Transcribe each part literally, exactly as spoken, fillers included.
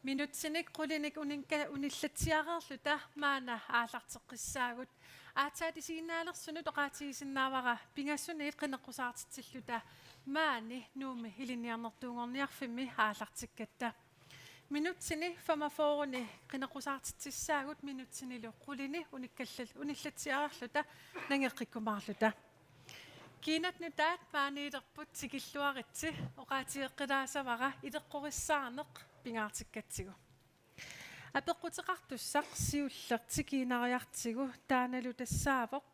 Minutsinik qulinik uninka-, unillatsiareerluta maanna aallarteqqissaagut. Aatsaat isiginnaalersunut oqaatigisinnaavara pingasuniit qineqqusaartitsilluta maani Nuummi ilinniarnertuunngorniarfimmi aallartikkatta. Minutsini femogfyrreni qineqqusaartitsissaagut minutsinilu qulini unikkallal-, unillatsiareerluta nangeqqikkumaarluta. Kiinat nutaat maaniilerput tikilluaritsi, oqaatigeqqilaassavara ileqqorissaarneq pingaartikkatsigu. Apeqquteqartussaq siulleq tikiinariartigu taannalu tassaavoq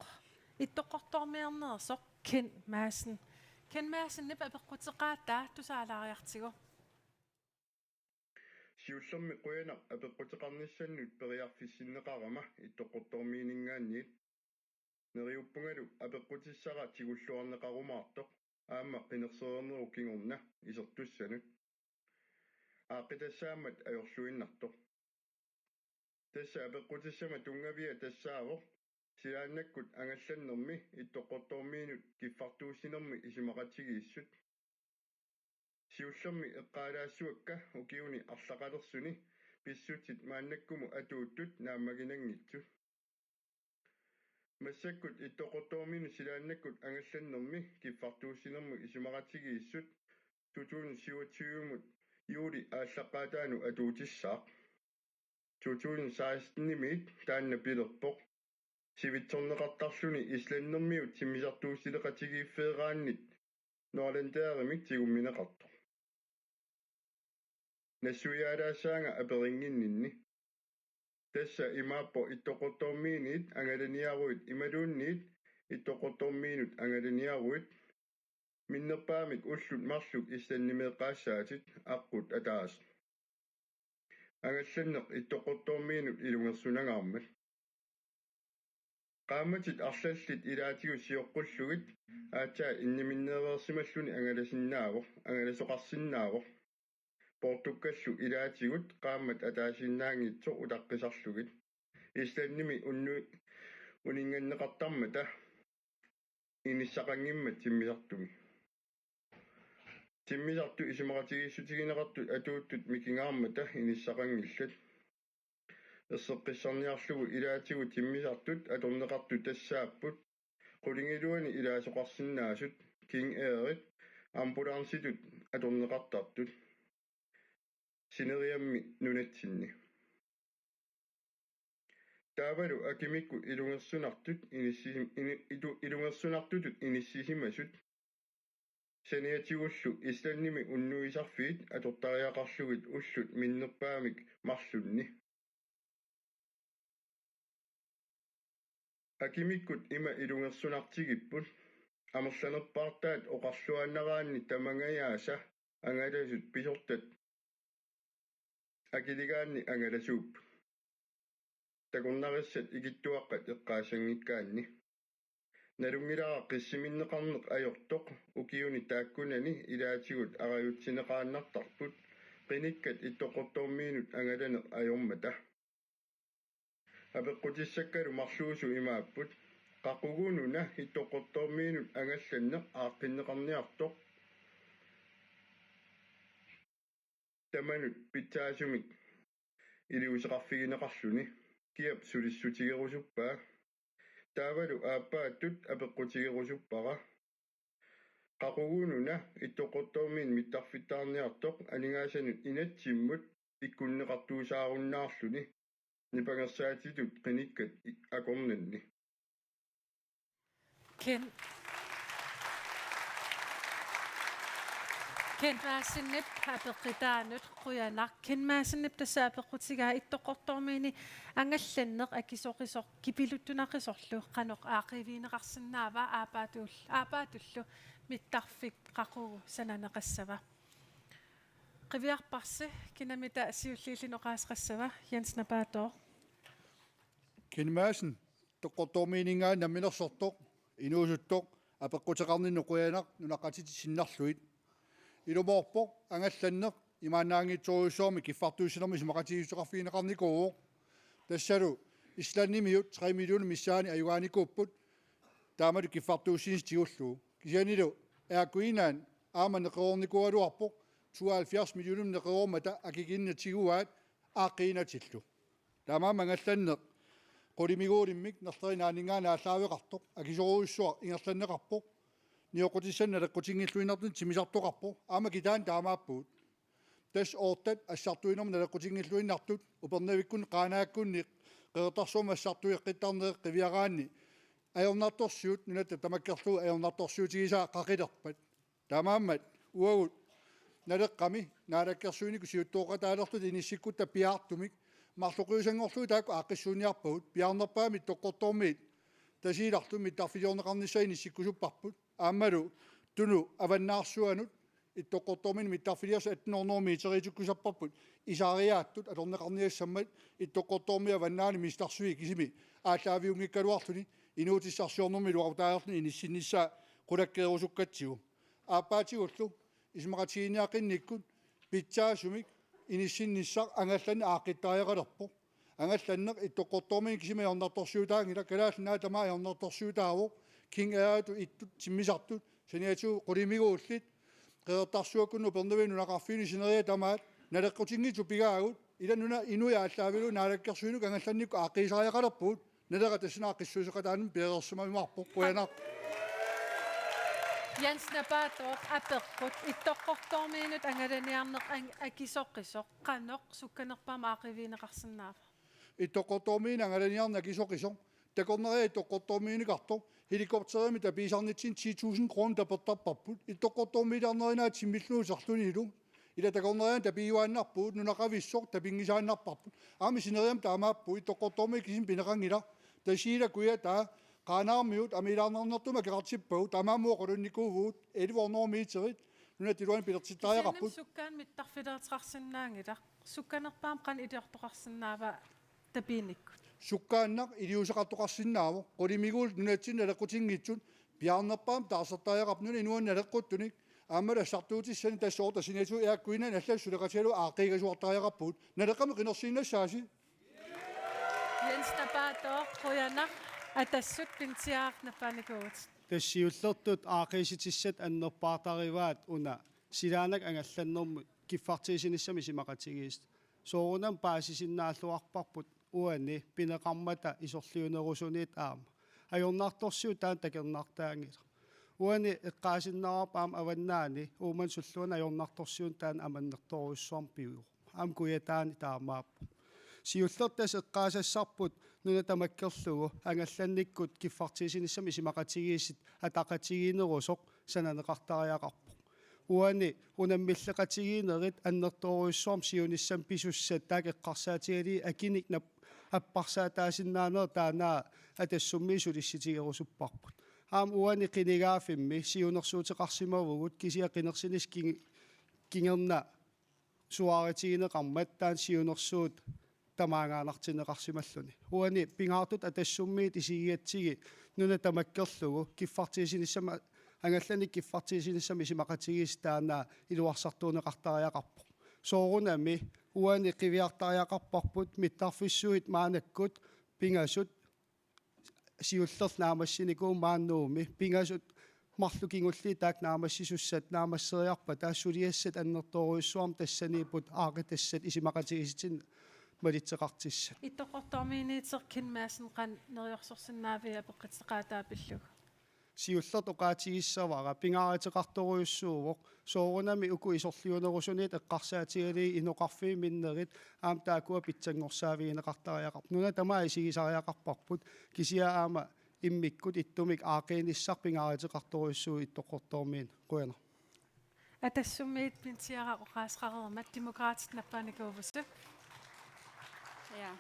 Ittoqqortoormiinneersoq Ken Madsen. Ken Madsenip apeqquteqaataa tusaalaariartigu. Siullermik qujanaq apeqquteqarnissannut periarfissinneqarama Ittoqqortoormiininngaanniit. Neriuppungalu apeqqutissara tigulluarneqarumaartoq aamma qinersereernerup kingorna isertussanut. Aaqqitassaammat ajorluinnartoq. Tassa apeqqutissama tunngavia tassaavoq silaannakkut angallannermi Ittoqqortoormiinut kiffartuussinermi isumaqatigiissut. Siullermik eqqaalaassuakka ukiuni arlaqalersuni pissutsit maannakkumut atuuttut naammaginanngitsut. Massakkut Ittoqqortoormiinut silaannakkut angallannermi kiffartuussinermi isumaqatigiissut to tusind syvogtyve-mut juuli aallaqqaataanut atuutissaaq. To tusind seksten-imiit taanna pilerpoq. Sivitsorneqartarluni Islandimiut timmisartuussileqatigiiffeeraannit Norlandair-imik tigummineqartoq. Nassuiaalaassaanga aperinnginninni. Tassa imaappoq Ittoqqortoormiiniit angalaniaruit imaluunniit Ittoqqortoormiinut angalaniaruit minnerpaamik ullut marluk Islandimiiqqaassaatit aqqut ataaseq. Angallanneq Ittoqqortoormiinut ilungersunangaarmat. Qaammatit arlallit ilaatigut sioqqullugit aatsaat inniminneereersimalluni angalasinnaavoq, angalasoqarsinnaavoq. Poortukkallu ilaatigut qaammat ataasiinnaanngitsoq utaqqisarlugit. Islandimi unnu-, uninnganneqartarmata inissaqanngimmat timmisartumi. Timmisartut isumaqatigiissutigineqartut atuuttut mikigaarmata inissaqanngillat. Erseqqissarniarlugu ilaatigut timmisartut atorneqartut tassaapput qulingiluani ilaasoqarsinnaasut King Airit ambulancitut atorneqartartut sineriammi nunatsinni. Taavalu akimikkut ilungersunartut inissisim-, ini-, itu-, ilungersunartutut inissisimasut saniatigullu Islandimi unnuisarfiit atortariaqarlugit ullut minnerpaamik marlunni. Akimikkut ima ilungersunartigipput: Amerlanerpaartaat oqarluaannaraanni tamangajaasa angalasut pisortat akiligaanni angalasuupput. Takornarissat ikittuaqqat eqqaassanngikkaanni. Nalunngilara qissiminneqarneq ajortoq ukiuni taakkunani ilaatigut arajutsineqaannartarput qinikkat Ittoqqortoormiinut angalaneq ajormata. Apeqqutissakkalu marluusut imaapput: Qaqugununa Ittoqqortoormiinut angallanneq aaqqinneqarniartoq tamanut pitsaasumik iliuuseqarfigineqarluni? Kiap sulissutigerusuppaa? Taavalu aappaattut apeqqutigerusuppara: Qaqugununa Ittoqqortoormiit mittarfittaarniartoq aningaasanut inatsimmut ikkunneqartuusaarunnaarluni nipangersaatitut qinikkat i-, akornanni? Ken-, Ken Madsenip apeqqutaanut qujanaq. Ken Madsenip tassa apeqqutigaa Ittoqqortoormiini angallanneq akisoqisoq kipiluttunaqisorlu qanoq aaqqiivigineqarsinnaava, aappaatuul-, aappaatullu mittarfik qaqugu sananeqassava? Qiviarparsi kinamita siulliulluni oqaaseqassava? Jens Napaattooq. Ken Madsen, Ittoqqortoormiininngaanniit namminersortoq, inuusuttoq, apeqquteqarninnut qujanaq nunaqqatitit sinnarlugit. Ilumoorpoq angallanneq imaannaanngitsorujussuarmik kiffartuussinermi isumaqatigiissuteqarfigineqarnikuuvoq. Tassalu Islandimiut tre millionit missaanni ajugaanikuupput taamatut kiffartuussineq tigullugu. Kisiannili Air Greenland aamma neqeroornikuugaluarpoq, tooghalvfjerds millionimik neqeroormata akikinneq tiguaat, aaqqiinatillu. Taamaammat angallanneq qulimiguulimmik nerlerinnaaningaannaallaaveqartoq akisoorujussuaq ingerlanneqarpoq. Nioqqutissanik naleqqutinngilluinnartunik timmisartoqarpoq. Aamma kitaani taamaappugut. Tassa oortat assartuinermut naleqqutinngilluinnartut Upernavikkunni Qaanaakkunni Qeqertarsuarmi assartueqqittarneq qiviaraanni ajornartorsiut nunatta tamakkerlugu ajornartorsiutigisaa qaqilerpat. Taamaammat uagut Naleqqami naalakkersuinikkut siuttooqataalerluta inissikkutta piaartumik marloqiusanngorlugit taakku aaqqissuunniarpagut. Piaarnerpaamik Ittoqqortoormiit Tasiilarlu mittarfiliorneqarnissaa inissikkusupparput. Aammalu Tunut Avannaarsuanut Ittoqqortoormiinit mittarfiliassat atten hundrede meteriitikkusarparput isaariaattut atorneqarniassammat Ittoqqortoormiit Avannaani Mistarsui kisimi aallaaviunngikkaluarluni inuutissarsiornermi iluaqutaareerluni inissinnissaa qulakkeerusukkatsigu. Aappaatigullu isumaqatigiinniaqqinnikkut pitsaasumik inissinnissaq angallanneq aaqqittariaqalerpoq. Angallanneq Ittoqqortoormiini kisimi ajornartorsiutaanngilaq, Kalaallit Nunaat tamaat ajornartorsiutaavoq, King Air-itut ittut timmisartut saniatigut qulimiguullit Qeqertarsuakkunni Upernaviup nunaqarfiini sineriak tamaat naleqqutinngitsut pigaagut, ila nuna inuit aallaavigalugu naalakkersuinikkut angallannikkut aaqqiisariaqalerpugut, Naleraq tassani aaqqissuusseqataanani piareersimajumaarpoq. Qujanaq. Jens Napaattooq, apeqqut: Ittoqqortoormiinut angalaniarneq ang-, akisoqisoq qanoq sukkanerpaamik aaqqiivigineqarsinnaava? Ittoqqortoormiinut angalaniarneq akisoqisoq. Takornariat Ittoqqortoormiunneqartoq helikopterimik tapiisarnitsinni ti tusind kroner tapertarparput. Ittoqqortoormiilaarnerinaat timmillugu serlunilu. Ila takornarianik tapiijuaannarpugut, nunaqavissoq tapinngisaannarparput. Aamma sineriammi taamaappugut, Ittoqqortoormiit kisimik pineqanngilaq. Tasiilaq, Kujataa, Qaanaarmiut amiilaarnarnertumik akeqartippagut, taamaammat oqalunnikuuvugut, elleve hundrede meterit nunatta iluani pilersittariaqarput. Kisianni sukkaannik mittarfiliartoqarsinnaanngilaq. Sukkanerpaamik qanoq iliortoqarsinnaava tapiinikkut? Sukkaannaq iliuuseqartoqarsinnaavoq, qulimiguullit nunatsinni naleqqutinngitsut piaarnerpaamik taarsertariaqarput nunap inuani naleqquttunik. Aammalu assartuutissanik tassa oortat saniatigut Air Greenlandip allanut suleqatigalugu aaqqiigasuartariaqarpugut. Naleqqami qinersiinnassaasi. Jens Napaattooq, qujanaq. Atassut Pinsiaq, nappaanikuuvutit. Tassa siullertut aaqqiissutissat annerpaartarivaat una silaannakkut angallannermut kiffartuussinissamut isumaqatigiissut. Soorunami paasisinnaalluarparput uani pineqarmata isorliunerusuniit aamma. Ajornartorsiut taanna takornartaanngilaq. Uani eqqaasinnaavarput aamma avannaani Uummannap sulluani ajornartorsiunik taanna amannertoorujussuarmik pivoq. Aamma Kujataani taamaappoq. Siullertut tassa eqqaasassarput nuna tamakkerlugu angallannikkut kiffartuussinissamut isumaqatigiissut ataqatigiinnerusoq sananeqartariaqarpoq. Uani unammilleqatigiinnerit annertoorujussuarmik siunissami pisussat taakku eqqarsaatigalugit akinik nap-, apparsaataasinnaanerat taanna Atassummiit sulissutigerusupparput. Aamma uani qinigaaffimmi siunnersuuteqarsimavugut, kisianni qinersinissaq king-, kingorna suaarutigineqarmat taanna siunnersuut tamaangaannartinneqarsimalluni. Uani pingaartutut Atassummiit isigigatsigit nuna tamakkerlugu kiffartuussinissamut, angallannikkut kiffartuussinissamut isumaqatigiissut taanna iluarsartuunneqartariaqarpoq. Soorunami uani qiviartariaqarparput mittarfissuit maannakkut pingasut, siullertut naammassinikuuvugut maani Nuummi, pingasut marluk kingulliit taakku naammassisussat naammasseriarpata suliassat annertoorujussuarmik tassaniipput aaqqitassat isumaqatigiissutinik malitseqartussat. Ittoqqortoormiiniittoq Kim Madsen, qanoq neriorsorsinnaaviuk apeqquteqaataa pillugu? Siullertut oqaatigissavara pingaaruteqartorujussuuvoq, soorunami uku isorliunerusuniit eqqarsaatigalugit inoqarfiit minnerit aamma taakkua pitsanngorsaavigineqartariaqarput. Nuna tamaat isigisariaqarparput, kisianni aamma immikkut ittumik aaqqiinissaq pingaaruteqartorujussuuvoq Ittoqqortoormiini. Qujanaq. Atassummiit Pinsiaq oqaaseqareermat, Demokraatit nappaanikuuvusi. Ja.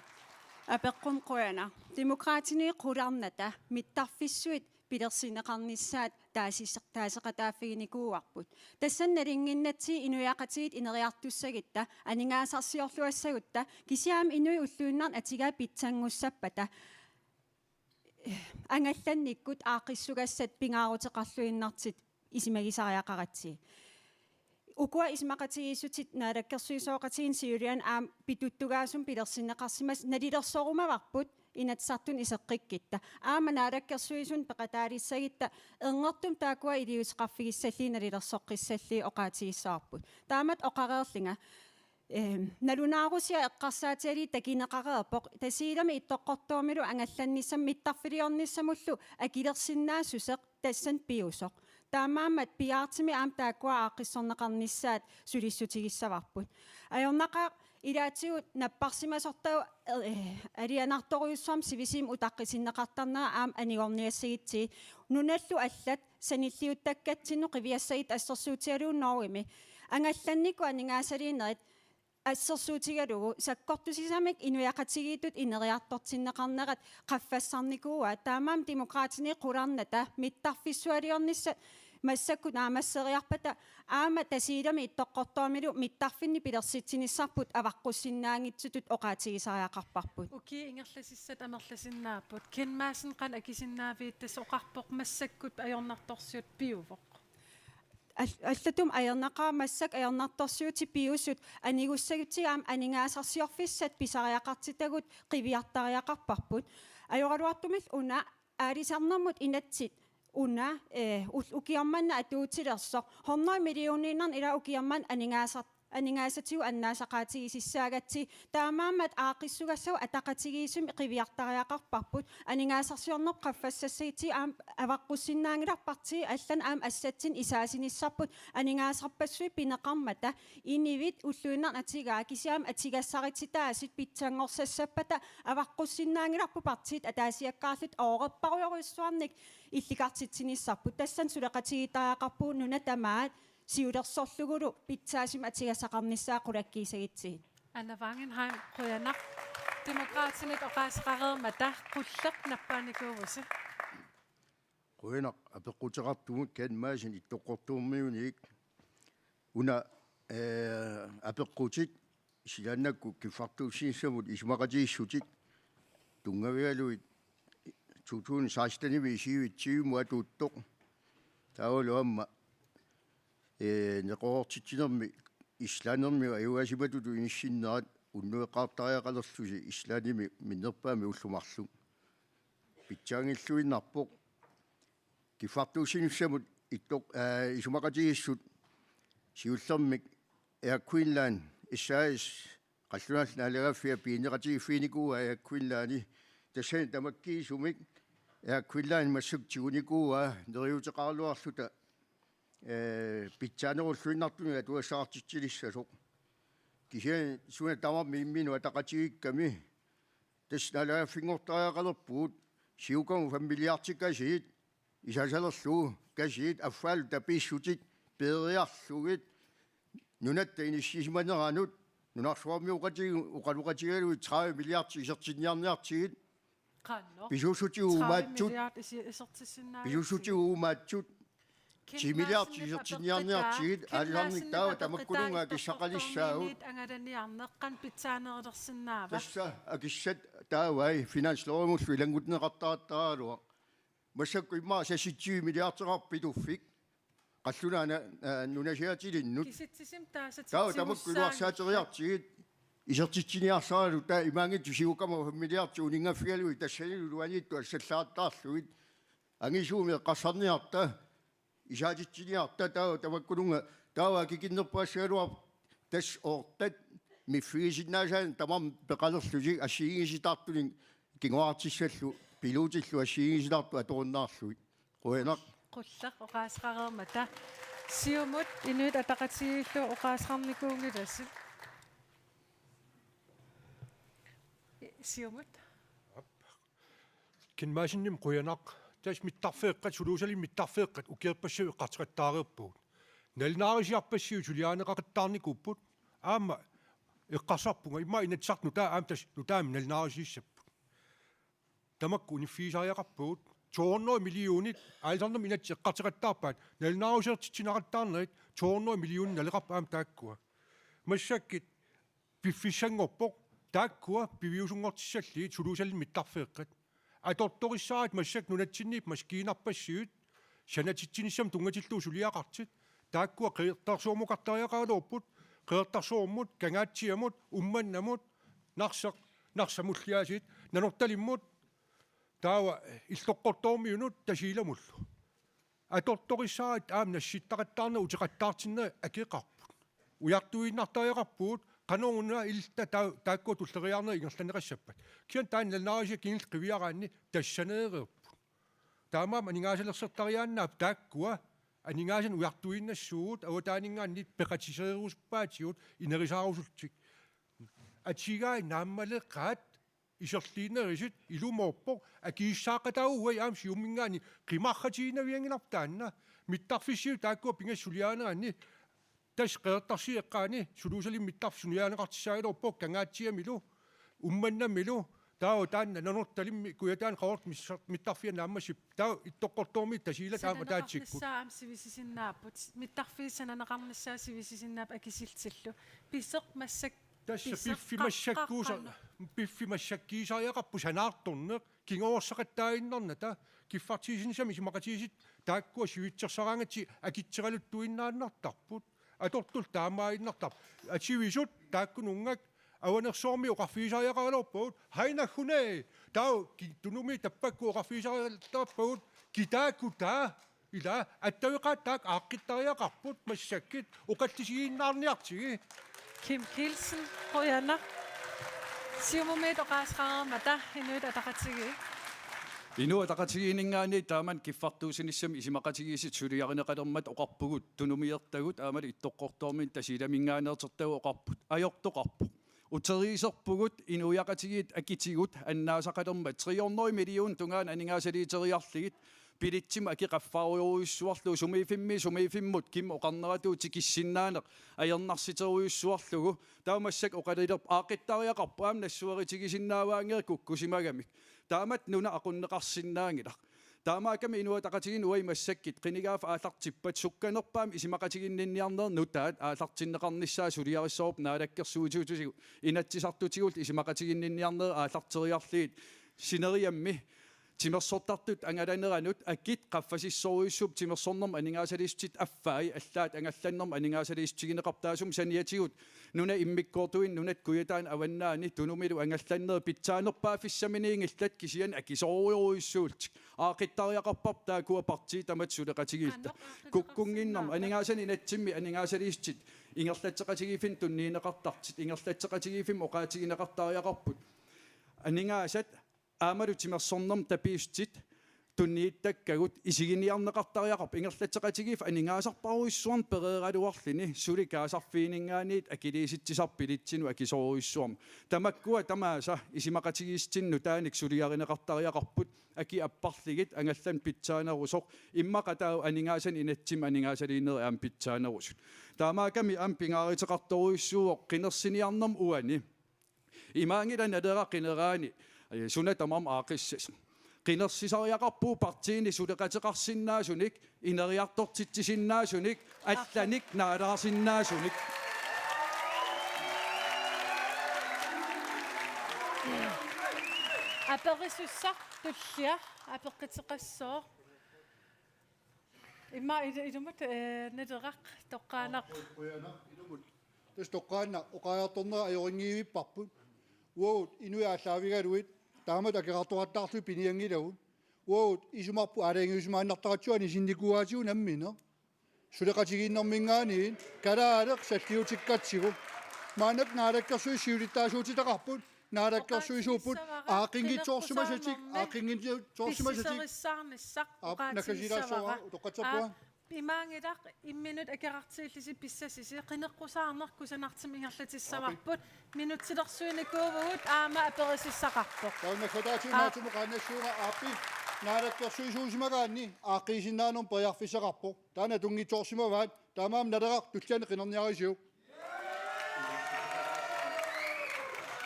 Apeqqut qujanaq. Demokraatini qularnata mittarfissuit pilersinneqarnissaat taasis-, taaseqataaffiginikuuarput. Tassani nalunnginnatsigit inuiaqatigiit ineriartussagutta, aningaasarsiorluassagutta, kisianni inuit ulluinnarni atugaat pitsanngussappata, angallannikkut aaqqissugassat pingaaruteqarluinnartut isumagisariaqaratsigit. Ukua isumaqatigiissutit naalakkersuisooqatigiinni siuliani aamma pituttugaasumik pilersinneqarsimasut nalilersorumavarput Inatsisartuni iseqqikkutta. Aamma naalakkersuisunut peqataalissagutta ernertumik taakkua iliuuseqarfigissallugit nalilersoqqissallugit oqaatigissavarput. Taamatut oqareerlunga Ehm, nalunaarusiaq eqqarsaatigalugit takuneqareerpoq, Tasiilami Ittoqqortoormilu angallannissamut mittarfiliornissamullu akilersinnaassuseq tassani piusoq. Taamaammat piaartumik aamma taakkua aaqqissorneqarnissaat sulissutigissavarput. Ajornaqaaq ilaatigut napparsimasortaq, eh, alianartorujussuarmik sivisuumik utaqqitinneqartarnera aamma anigorniassagitsigit. Nunallu allat sanilliuttakkatsinnut qiviassagit assersuutigalugu Norgemi. Angallannikkut aningaasaliinerit assersuutigalugu sakkortusisamik inuiaqatigiittut ineriartortinneqarnerat qaffassarnikuuaat, taamaammat Demokraatini qularnata mittarfissualiornissaq massakkut naammasseriarpata aamma Tasiilami Ittoqqortoormilu mittarfinnik pilersitsinissarput avaqqussinnaanngitsutut oqaatigisariaqarparput. Ukiut ingerlasissat amerlasinnaapput. Kim Madsen, qanoq akisinnaaviuk? Tassa oqarpoq massakkut ajornartorsiut piuvoq. Al-, allatut ajornaqaaq, massakkut ajornartorsiutit piusut anigussagutsigit aamma aningaasarsiorfissat pisariaqartitagut qiviartariaqarparput. Ajoraluartumillu una aalisarnermut inatsit una, eh, ul-, ukioq manna atuutilersoq hundrede millioniinnarnik ilaa ukioq manna aningaasar-, aningaasatigut annaasaqaatigisassaagatsigu, taamaammat aaqqissugassat ataqatigiissumik qiviartariaqarparput. Aningaasarsiornerput qaffassassagutsigu aamma avaqqussinnaanngilarput, partiit allanut aamma assatsinnut isaasinissarput aningaasarpassuit pineqarmata. Inuit ulluinnarni atigaat kisianni aamma atugassarititaasut pitsanngorsassappata avaqqussinnaanngilarput partiit ataasiakkaarlutik oorerparujorujussuarnik illikartitsinissarput. Tassani suleqatigiittariaqarpugut nuna tamaat siulersorlugulu pitsaasumik atugassaqarnissaa qulakkiissagutsigit. Anna Wangenheim, qujanaq. Demokraatinit oqaaseqareermata, qulleq nappaanikuuvusi. Qujanaq apeqquteqartumut. Kim Madsen Ittoqqortoormiunit. Una, eh, apeqqutit silaannakkut kiffartuussinissamut isumaqatigiissutit tunngavigalugit to tusind sekstenimi isigivitsigu atuuttoq. Taavalu aamma, eh, neqeroortitsinermi Islandimi ajugaasimatutut inissinnerat unnueqqaartariaqalerlusi Islandimi minnerpaamik ullut marluk. Pitsaanngilluinnarpoq. Kiffartuussinissamut ittoq-, aa, isumaqatigiissut siullermik Air Greenland S A/S qallunaat naalagaaffiat piginneqatigiiffiginikuuaa Air Greenlandi. Tassani tamakkiisumik Air Greenland massakkut tigunikuuaa neriuuteqaraluarluta, ee, pitsaanerulluinnartumik atugassaqartitsilissasoq. Kisianni suna tamarmi imminut ataqatigiikkami tassa naalagaaffinngortariaqalerpugut siukkamut fem milliardit kasiit isasalerlugu, kasiit affaalu tapiissutit peeriarlugit nunatta inissisimaneranut nunarsuarmioqatigiit oqaloqatigalugit tredive milliardit isertinniarniartigit. Qanoq? Pisuussutigut uumaatsut. Tredive milliard isi-, isertissinnaagatsigit. Pisuussutigut uumaatsut. Kim Madsenip apeqqutaat, ti milliardit isertinniarniartigit, Kim Madsenip aalisarneq taava apeqqutaat tamakkununnga akissaqalissaagut. Ittoqqortoormiunit angalaniarneq qanoq pitsaanerulersinnaava? Tassa akissat taavai finanslovimullu ilanngutigineqartaraluaq. Massakkut immaqa seksogtyve milliardeqarpoq Pituffik qallunaana, aa, nunasiatilinnut. Kisitsisit taava tamakku taasatitsimussaanngillat iluarsaateriartigit, isertitsiniarsaraluta imaanngitsoq siukkamut fem milliardit uninngaffigalugit tassanilu iluaniittut assallaartaarlugit. Angisuumik eqqarsarniarta, isaatitsiniarta, taava tamakkununnga taava akikinnerpaassagaluarpoq tassa oortat miffigisinnaasaanik tamarmik peqalerlutik assigiinngisitaartunik kinguaartissallu piluutillu assigiinngisitaartut atorunnaarlugit. Qujanaq. Qulleq oqaaseqareermata. Siumut, Inuit Ataqatigiillu oqaaseqarnikuunngilasi. Siumut. Kim Madsenimit qujanaq. Tassa mittarfeeqqat, Suluusalinni mittarfeeqqat ukiorpassuit eqqartoqattaareerpagut. Nalunaarusiarpassuit suliarineqaqattaarnikuupput. Aamma eqqarsarpunga, immaqa Inatsisartut nutaat aamma tassa nutaamik nalunaarusiussapput. Tamakku uniffigisariaqarpagut. To hundrede millionit aalisarnermut inatsit eqqartoqattaarpaat, nalunaarusiortitsineqattaarnerit to hundrede millionit naleqarput aamma taakkua. Massakkut piffissanngorpoq taakkua piviusunngortissallugit Suluusalinni mittarfeeqqat. Atortorissaarit massakkut nunatsinniipput maskiinarpassuit sanatitsinissamut tunngatillugu suliaqartut. Taakkua Qeqertarsuarmukartariaqaraluarput, Qeqertarsuarmut, Kangaatsiamut, Uummannamut, Narsaq, Narsaq mulliaasiit, Nanortalimmut, taava Illoqqortoormiunut Tasiilamullu. Atortorissaarit aamma nassiuteqattaarnerit uteqattaartinnerit akeqarput. Ujartuiinnartariaqarpugut, Qanoruna illit taa-, taakkua tulleriiaarnerit ingerlanneqassappat. Kisianni taanna nalunaarisiaq kingulleq qiviaraanni tassaneereerput. Taamaammat aningaasalersortariaannaapput taakkua, aningaasanik ujartuinnassuugut, avataaninngaanniit peqatiseerusuppaatigut inerisaarusullutik. Atigai naammaleqaat, iserliinerisut ilumoorpoq, akisussaaqataagut uagut aamma Siumuminngaanniit qimarratiginavianngilarput taanna. Mittarfissiat taakkua pingasut suliarineranni, tassa Qeqertarsuup eqqaani Suluusalimmi mittarfik suliarineqartussaagaluarpoq Kangaatsiamilu Uummannamilu, taava taanna Nanortalimmi Kujataani Qaqortumi missa-, mittarfiat naammassippoq, taava Ittoqqortoormiit Tasiilat aamma ataatsikkut. Sananeqarnissaa aamma sivisisinnaapput, mittarfiit sananeqarnissaat sivisisinnaapput akisillutillu. Pisoq massak-, Tassa pisoq piffi massakkuusa-, qaqqaqqanno. Piffi massakkiisariaqarpoq sanaartorneq, kingorsaqattaaginnarnata, kiffartuussinissamut isumaqatigiissut taakkua sivitsersaraangatsigit akitseraluttuinnaannartarput. Atortullu taamaaginnartarpoq. Asivisut taakkununnga Avanersuarmi oqarfigisariaqaraluarpagut, hej, naggune! Taava ki-, Tunumi Tappakkut oqarfigisariaqaraluarpagut, kitaakkutaa, ila attaveqaat taakku aaqqittariaqarput massakkut, oqallisigiinnaarniartigit. Kim Kielsen, qujanaq. Siumumiit oqaaseqareermata Inuit Ataqatigiit. Inuit Ataqatigiinninngaanniit taamani kiffartuussinissamut isumaqatigiissut suliarineqalermata oqarpugut, tunumiortagut aammalu Ittoqqortoormiit Tasiilaminngaanneersortagut oqarput, ajortoqarpoq. Uteriiserpugut inuiaqatigiit akitigut annaasaqalermat tre hundrede millioner tungaanut aningaasaliiteriarlugit, billetsimut aki qaffarujorujussuarlugu, sumiiffimmiit sumiiffimmut Kim oqarneratut tikissinnaaneq ajornarsiterujussuarlugu, taava massakkut oqalulerpoq aaqqittariaqarpoq aamma nassuerutigisinnaavaanngilaq kukkusimagamik. Taamatut nuna aqunneqarsinnaanngilaq. Taamaakkami Inuit Ataqatigiinni uagut massakkut qinigaaffik aallartippat sukkanerpaamik isumaqatiginninniarnerit nutaat aallartinneqarnissaat suliarissavarput naalakkersuisutigut inatsisartutigut isumaqatiginninniarnerit aallarteriarlugit sineriammi timersortartut angalaneranut akit qaffasissorujussuupput timersornermut aningaasaliissutit affai allaat angallannermut aningaasaliissutigineqartut taassuma saniatigut nunap immikkoortuini nunatta kujataani avannaani Tunumilu angallannerit pitsaanerpaaffissaminiinngillat kisianni akisoorujorujussuullutik. Aaqqittariaqarparput taakkua partiit tamatta suleqatigiilluta. Qanoq aaqqineqarsinnaava? Kukkunnginnami aningaasanik inatsimmi aningaasaliissutit ingerlatseqatigiiffinni tunniunneqartartut, ingerlatseqatigiiffimmi oqaatigineqartariaqarput. Aningaasat aammalu timersornermut tapiissutit tunniuttakkagut isiginiarneqartariaqarpoq, ingerlatseqatigiiffik aningaasarparujussuarnik pereeraluarluni suli kaasarfiininngaanniit akiliisitsisarpoq billetsinut akisoorujussuarmik. Tamakkua tamaasa isumaqatigiissutinik nutaanik suliarineqartariaqarput, aki apparlugit angallanneq pitsaanerusoq, immaqa taava aningaasanik inatsimmi aningaasaliinerit aamma pitsaanerusut. Taamaakkami aamma pingaaruteqartorujussuuvoq qinersiniarnermi uani. Imaanngilaq Naleraq qineraani, ee, suna tamarmi aaqqissasoq. Qinersisariaqarpugut partiini suleqateqarsinnaasunik, ineriartortitsisinnaasunik, allanik naalaarsinnaasunik. Aperisussaq tullia apeqquteqassooq. Immaqa il-, ilumut, ee, Naleraq toqqaannaq. Qujanaq, ilumut. Tassa toqqaannaq oqariartornera ajorinngiivipparput. Uagut inuit aallaavigalugit taamatut akerartoqattaarlugit pinianngilagut. Uagut isumarput aalajangiusimaannartaratsigu anisinnikuuaatigut nammineq. Suleqatigiinnerminngaanniit kalaaleq salliutikkatsigu. Maannakkut naalakkersuisut siulittaasuutitaqarput, naalakkersuisuupput, aaqqinngitsoorsimasatik, aaqqinngitsoorsimasatik. Pissarsiarissaarnissaq. Aap, oqaatigissavarput. Naggasiilaassavara, utoqqatserpunga. Aap, imaanngilaq imminut akerartiillisi pissasisi, qineqqusaarneq kusanartumik ingerlatissavarput. Aap. Minutsilersuinikuuvugut aamma aperisussaqarpoq. Taava naggataatigut, aap, Naatsumut qaannassuunga, aap, naalakkersuisuusimagaanni aaqqiisinnaanermut periarfissaqarpoq. Taanna atunngitsoorsimavaat, taamaammat Naleraq tulliani qinerniarisiuk.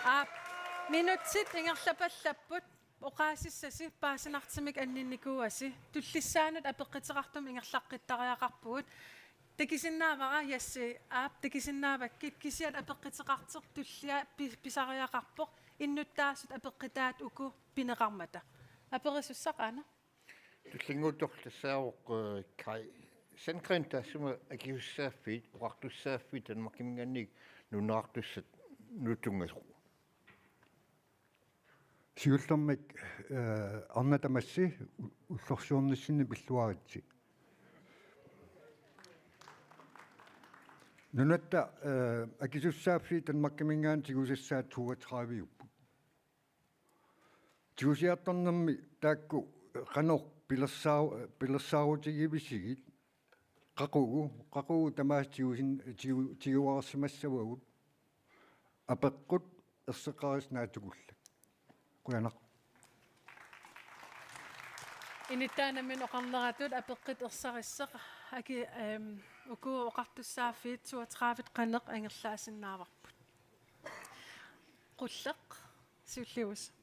Aap, minutsit ingerlapallapput, oqaasissasi paasinartumik anninnikuuasi. Tullissaanut apeqquteqartumik ingerlaqqittariaqarpugut. Takusinnaavara Jassi, aap, takusinnaavakkit, kisianni apeqquteqartoq tullia pi-, pisariaqarpoq, innuttaasut apeqqutaat uku pineqarmata. Aperisussaq aana. Tullinnguuttoq tassaavoq, eh, Kaj Sandgreen taassuma akisussaaffiit, oqartussaaffiit Danmarkiminngaanniit nuunneqartussat nuuttunngasoq. Siullermik, eh, arnat tamassi u-, ullorsiornissinni pilluaritsi. Nunatta, eh, akisussaaffiit Danmarkiminngaanniit tigusassaat toogtredive-upput. Tigusiartornermi taakku qanoq pilersaa-, pilersaarutigivisigit, qaqugu, qaqugu tamaasa tigusin-, tigu-, tiguarsimassavagut, apeqqut erseqqarissat naatsukullak. Qujanaq. Inuttaa nammineq oqarneratut apeqqut ersarissaq, aki-, ehm, uku oqartussaaffiit toogtredive qanoq angerlaasinnaavarput? Qulleq, siulliusoq.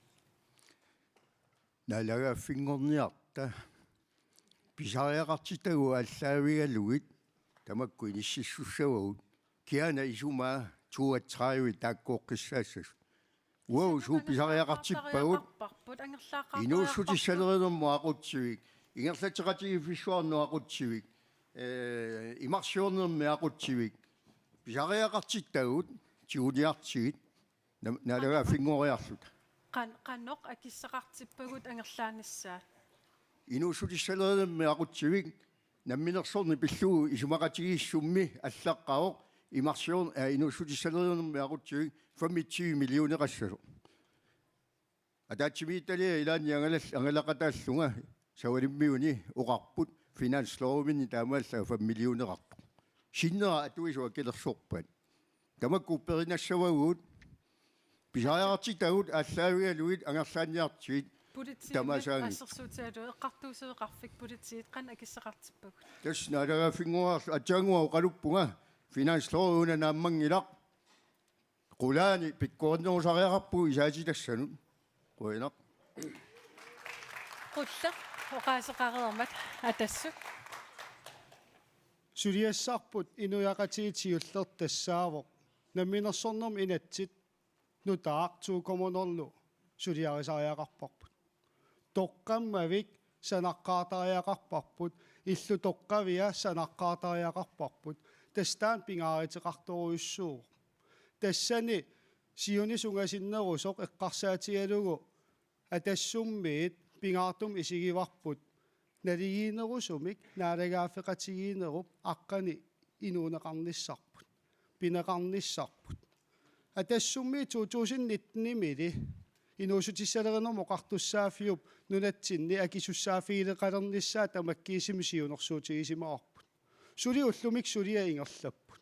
Naalagaaffinngorniarta pisariaqartitagut aallaavigalugit tamakku inississussavagut, kisianni isumaa toogtredive taakkooqqissaassasut. Uagut suut pisariaqartippagut? Angerlaaqaartariaqarparput, angerlaaqaartariaqarparput. Inuussutissaleqinermut aqutsivik, ingerlatseqatigiiffissuarnut aqutsivik, eh, imarsiornermi aqutsivik. Pisariaqartitagut tiguniartigit, nam-, naalagaaffinngoriarluta. Qan-, qanoq akissaqartippagut angerlaanissaat? Inuussutissaleqinermi aqutsivik, namminersorneq pillugu isumaqatigiissummi allaqqavoq, imarsior-, eh, inuussutissaleqinermi aqutsivik femogtyve millioneqassasoq. Ataatsimiititaliap ilaanni angalal-, angalaqataallunga Savalimmiuni oqarput finansloviminni taamaallaat fem millioneqartoq. Sinnera atuisoq akilersorpaat. Tamakku upperinnassavagut, pisariaqartitagut aallaavigalugit angerlaanniartigit. Politiimit tamaasaanngilaq. Assersuutigalugu eqqartuussiveqarfik politiit qanoq akissaqartippagut? Tassa naalagaaffinngoriarluta, aatsaannguaq oqaluppunga finanslovi una naammanngilaq. Qulaani pikkorinnerusariaqarpugut isaatitassanut. Qujanaq. Qulleq oqaaseqareermat Atassut. Suliassarput inuiaqatigiit siulleq tassaavoq: Namminersornermut inatsit nutaaq to komma nul suliarisariaqarparput. Toqqammavik sanaqqaartariaqarparput, illu toqqavia sanaqqaartariaqarparput, tassa taanna pingaaruteqartorujussuuvoq. Tassani siunissaq ungasinnerusoq eqqarsaatigalugu Atassummiit pingaartumik isigivarput naligiinnerusumik naalagaaffeqatigiinnerup aqqaneq inuuneqarnissarput, pineqarnissarput. Atassummiit to tusind nitten-imili inuussutissalerinermut oqartussaaffiup nunatsinni akisussaaffigileqalernissaa tamakkiisumik siunnersuutigisimavarput. Suli ullumikkut suliat ingerlapput.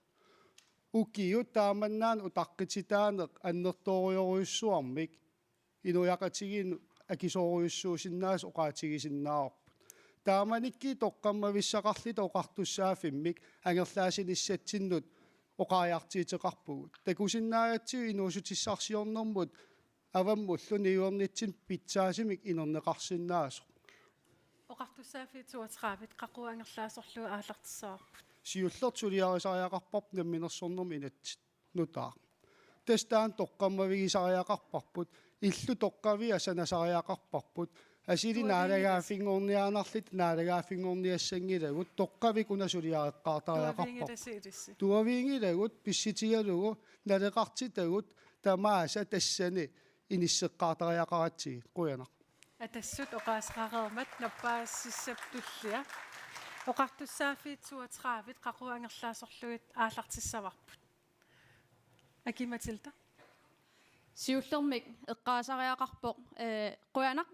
Ukiut taamannaana utaqqititaaneq annertoorujorujussuarmik inuiaqatigiinnut akisoorujussuusinnaasoq oqaatigisinnaavarput. Taamanikkut toqqammavissaqarluta oqartussaaffimmik angerlaassinissatsinnik oqariartuuteqarpugut. Takusinnaagatsigu inuussutissarsiornermut avammullu niuernitsinnut pitsaasumik inerneqarsinnaasoq. Oqartussaaffiit toogtredive, qaqugu angerlaasorlugu aallartissavarput? Siullertut suliarisariaqarparput namminersornermut inatsit nutaaq. Tassa taanna toqqammavigisariaqarparput, illu toqqavia sanasariaqarparput, asuli naalagaaffinngorniaannarluta naalagaaffinngorniassanngilagut, toqqavik una suliareqqaartariaqarparput. Tuaviinngilasi ilissi. Tuaviinngilagut pissutigalugu naleqartitagut tamaasa tassani inisseqqaartariaqaratsigit. Qujanaq. Atassut oqaaseqareermat nappaassissap tullia. Oqartussaaffiit toogtredive, qaqugu angerlaasorlugit aallartissavarput? Aki-Matilda. Siullermik eqqaasariaqarpoq, eh, qujanaq,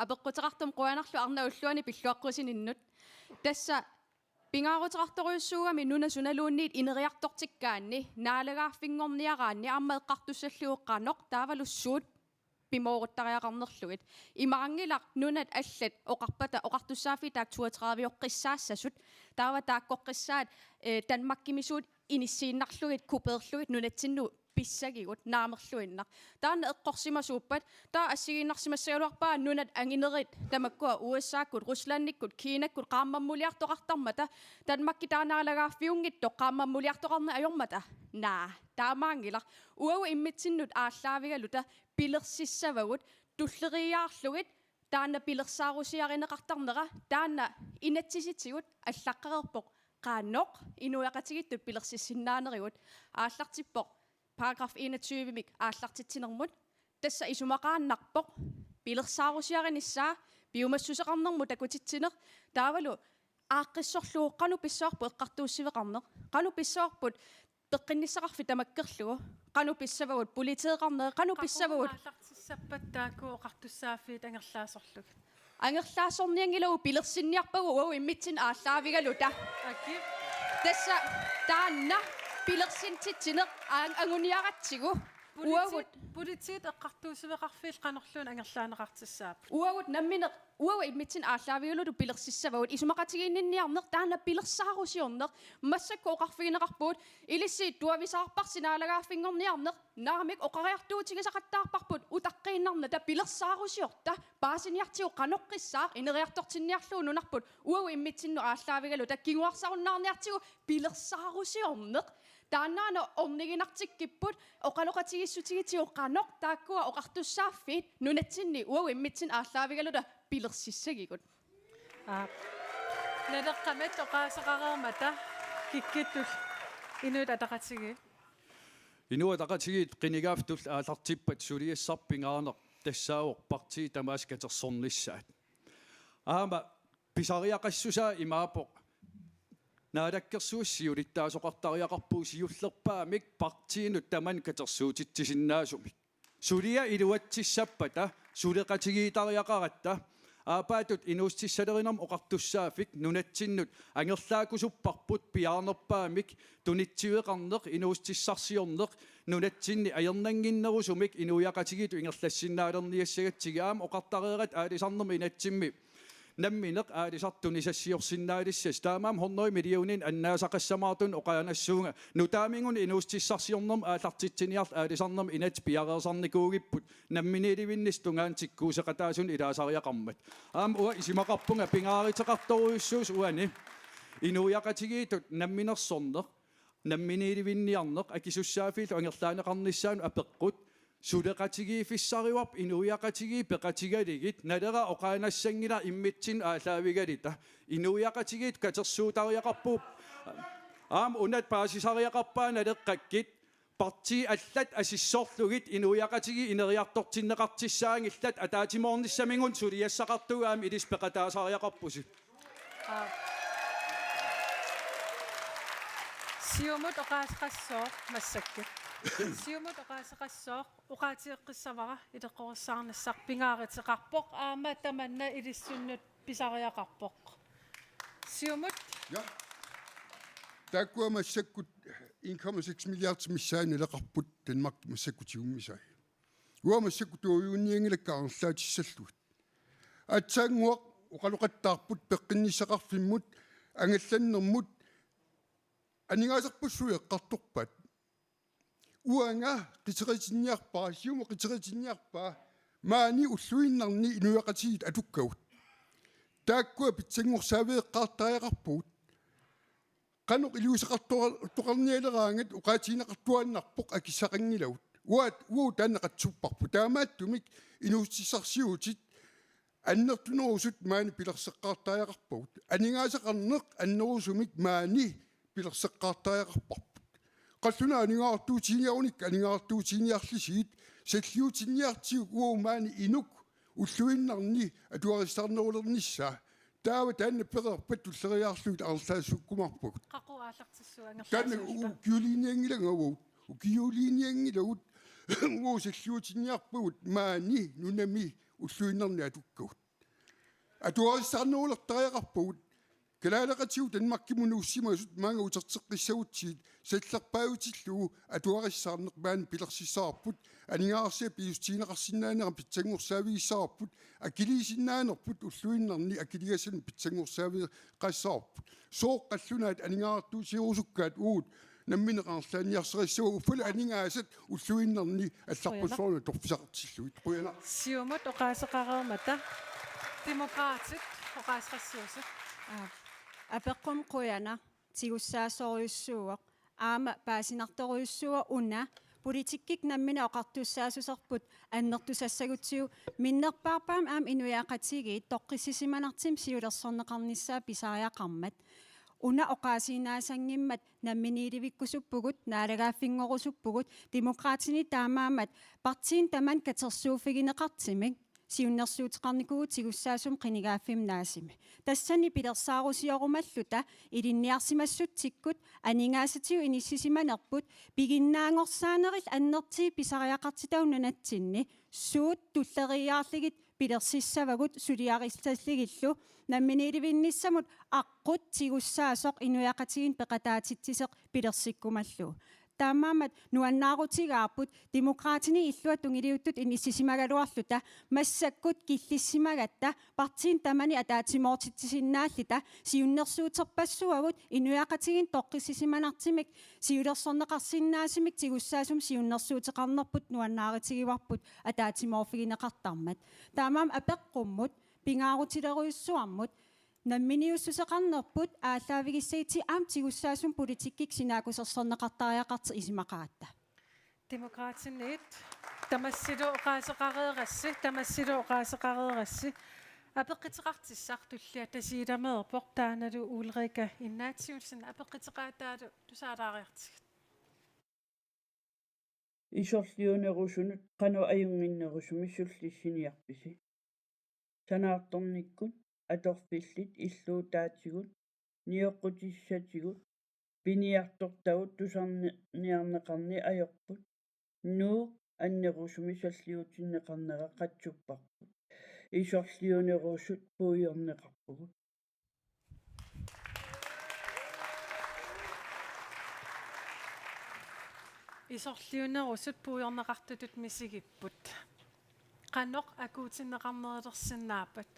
apeqquteqartumik qujanarlu arnat ulluanni pilluaqqusininnut. Tassa pingaaruteqartorujussuugami nuna sunaluunniit ineriartortikkaanni, naalagaaffinngorniaraanni aamma eqqartussallugu qanoq taavalu suut pimooruttariaqarnerlugit. Imaanngilaq nunat allat oqarpata oqartussaaffiit taakku toogtredive-oqqissaassasut, taava taakkoqqissaat, eh, Danmarkimi suut inissiinnarlugit kupeerlugit nunatsinnut pissagigut naamerluinnaq. Taanna eqqorsimasuuppat, taava assigiinnarsimassagaluarpara nunat anginerit tamakkua U S A-kkut, Ruslandikkut, Kinakkut qaammammuliartoqartarmata, Danmarki taanna naalagaaffiunngitsoq qaammammuliartoqarneq ajormata? Naa, taamaanngilaq. Uagut immitsinnut aallaavigaluta pilersissavagut tulleriiaarlugit taanna pilersaarusiarineqartarnera, taanna inatsisitigut allaqqareerpoq qanoq inuiaqatigiittut pilersissinnaanerigut. Aallartippoq paragraf enogtyve-mik aallartitsinermut. Tassa isumaqaannarpoq pilersaarusiarinissaa, piumassuseqarnermut takutitsineq, taavalu aaqqissorlugu qanoq pissavarput eqqartuussiveqarneq, qanoq pissavarput peqqinnissaqarfik tamakkerlugu. Qanoq pissavagut politeeqarnerit, qanoq pissavagut? Aallartissappat taakku oqartussaaffiit angerlaasorlugit? Angerlaasornianngilagut, pilersinniarpagut uagut immitsinnut aallaavigaluta. Aki. Tassa taanna pilersintitsineq ang-, anguniaratsigu. Politi-, uagut. Politiit eqqartuussiveqarfiit qanorluunniit angerlaaneqartussaapput? Uagut nammineq, uagut immitsinnut aallaavigaluta pilersissavagut. Isumaqatigiinniarneq taanna pilersaarusiorneq. Massakkut oqarfigineqarpugut, ilissi tuavisaarparsi naalagaaffinngorniarneq. Naamik, oqariartuutigisaqattaarparput utaqqiinnarnata pilersaarusiorta, paasiniartigu qanoqqissaaq ineriartortinniarlugu nunarput, uagut immitsinnut aallaavigaluta kinguarsarunnaarniartigu pilersaarusiorneq. Taannaana orniginartikkipput oqaloqatigiissutigitsigu qanoq taakkua oqartussaaffiit nunatsinni uagut immitsinnut aallaavigaluta pilersissagigut. Aap. Naleqqamit oqaaseqareermata kikkuttut Inuit Ataqatigiit. Inuit Ataqatigiit qinigaaffik tulleq aallartippat suliassaq pingaaneq tassaavoq partiit tamaasa katersornissaat. Aamma pisariaqassusaa imaappoq: Naalakkersuisut siulittaasoqartariaqarpugut siullerpaamik partiinut tamanut katersuutitsisinnaasumik. Suliaq iluatsissappata suleqatigiittariaqaratta, aappaattut inuussutissalerinermut oqartussaaffik nunatsinnut angerlaakkusupparput piaarnerpaamik tunitsiveqarneq, inuussutissarsiorneq nunatsinni ajornannginnerusumik inuiaqatigiittut ingerlassinnaalerniassagatsigit. Aamma oqartareeratta aalisarnermi inatsimmi nammineq aalisartut tunisassiorsinnaalissasoq. Taamaammat hundrede millioninik annaasaqassamaartunik oqaannassuunga. Nutaaminnguaq inuussutissarsiornermut aallartitsiniarluta aalisarnermi inatsit piareersarnikuugipput namminiilivinnissap tungaanut tikkuusseqataasunik ilaasariaqarmat. Aamma uanga isumaqarpunga pingaaruteqartorujussuusoq uani inuiaqatigiittut namminersorneq, namminiilivinniarneq akisussaaffiillu angerlaaneqarnissaanut apeqqut: Suleqatigiiffissarivarput inuiaqatigiit peqatigalugit? Naleraq oqaannassanngilaq immitsinnut aallaavigaluta. Inuiaqatigiit katersuutariaqarpugut. Aamma una paasisariaqarpaa Naleqqakkit: Partiit allat asissorlugit inuiaqatigiit ineriartortinneqartussaanngillat. Ataatsimoornissaminnut suliassaqartugut aamma ilissi peqataasariaqarpusi. Aap. Siumut oqaaseqassooq massakkut. Siumut oqaaseqassooq oqaatigeqqissavara ileqqorissaarnissaq pingaaruteqarpoq aamma tamanna ilissinnut pisariaqarpoq. Siumut. Ja. Taakkua massakkut en komma seks milliard missaanni naleqarput Danmark massakkut tigummisai. Uanga massakkut tuujuunnianngilakka arlaatissallugit. Aatsaannguaq oqaloqattaarput peqqinnissaqarfimmut angallannermut aningaasarpassuit eqqartorpaat. Uanga qiteqatinniarpara, Siumut qiteqatinniarpaa maani ulluinnarni inuiaqatigiit atukkagut. Taakkua pitsanngorsaaveeqqaartariaqarpugut. Qanoq iliuuseqartoqar-, toqarnialeraangat oqaatigineqartuaannarpoq akissaqanngilagut. Uagut, uagut taanna qatsupparput. Taamaattumik inuussutissarsiutit annertunerusut maani pilerseqqaartariaqarpagut. Aningaasaqarneq annerusumik maani pilerseqqaartariaqarparput. Qallunaat aningaasartuutiginiarunikka aningaasartuutiginiarlusigit, salliutinniartigu uagut maani inuk ulluinnarni atugarissaarnerulernissaa. Taava taanna pereerpat tulleriiaarlugit arlaassuukkumaarpagut. Qaqu aallartissuugut. Taanna angerlaassuullunga. Ukiuliinianngilanga uagut. Ukiuliinianngilagut uagut salliutinniarpagut maani nunami ulluinnarni atukkagut. Atugarissaarnerulertariaqarpagut. Kalaaleqatigut Danmarkimut nuussimasut maanga uterteqqissagutsigit sallerpaajutillugu atugarissaarneq maani pilersissavarput, aningaasarsiat pissutigineqarsinnaanera pitsanngorsaavigissavarput, akiliisinnaanerput ulluinnarni akiligassat pitsanngorsaaveqassavarput. Sooq qallunaat aningaasartuutigirusukkaat uagut nammineq arlaanniarsarissavagut uffalu aningaasat ulluinnarni allarpassuarnut torfisaqartillugit. Qujanaq. Siumut oqaaseqareermata Demokraatit oqaaseqassuusut. Aa, apeqqumi qujanaq, tigussaasorujussuuvoq. Aamma paasinartorujussuuvoq una politikkikkut nammineq oqartussaassuserput annertusassagutsigu minnerpaarpaamik aamma inuiaqatigiit toqqissisimanartumik siulersorneqarnissaa pisariaqarmat. Una oqaasiinnaassanngimmat namminiilivikkusuppugut, naalagaaffinngorusuppugut, Demokraatinit taamaammat partiinut tamanut katersuuffigineqartumik. siunnersuuteqarnikuuvugut tigussaasumik qinigaaffimmi naasimi. Tassani pilersaarusiorumalluta ilinniarsimassutsikkut aningaasatigut inissisimanerput piginnaanngorsaanerillu annertuumik pisariaqartitavut nunatsinni suut tulleriiaarlugit pilersissavagut suliarissallugillu namminiilivinnissamut aqqut tigussaasoq inuiaqatigiinni peqataatitsisoq pilersikkumallugu. Taamaammat nuannaarutigaarput Demokraatini illuatungiliuttut inissisimagaluarluta massakkut killissimagatta partiini tamani ataatsimoortitsisinnaalluta siunnersuuterpassuagut inuiaqatigiinni toqqissisimanartumik siulersorneqarsinnaasumik tigussaasumik siunnersuuteqarnerput nuannaarutigivarput ataatsimoorfigineqartarmat. Taamaammat apeqqummut pingaarutilerujussuarmut namminiussuseqarnerput aallaavigissagutsigit aamma tigussaasumik politikkikkut sinaakkusersorneqartariaqartoq isumaqaratta. Demokraatiniit tamassilu oqaaseqareerassi, tamassilu oqaaseqareerassi. Apeqquteqartussaq tullia Tasiilameerpoq, taannalu Ulrika Ignatiussen, apeqquteqaataalu tusaalaariartigu. Isorliunerusunut qanoq ajunnginnerusumik sullissiniarpisi? Sanaartornikkut atorfillit illuutaatigut nioqqutissatigut piniartortagut tusarniarneqarneq ajorput. Nuup annerusumik salliutinneqarnera qatsupparput. Isorliunerusut puigorneqarpugut. Isorliunerusut puigorneqartutut misigipput. Qanoq akuutinneqarnerulersinnaappat?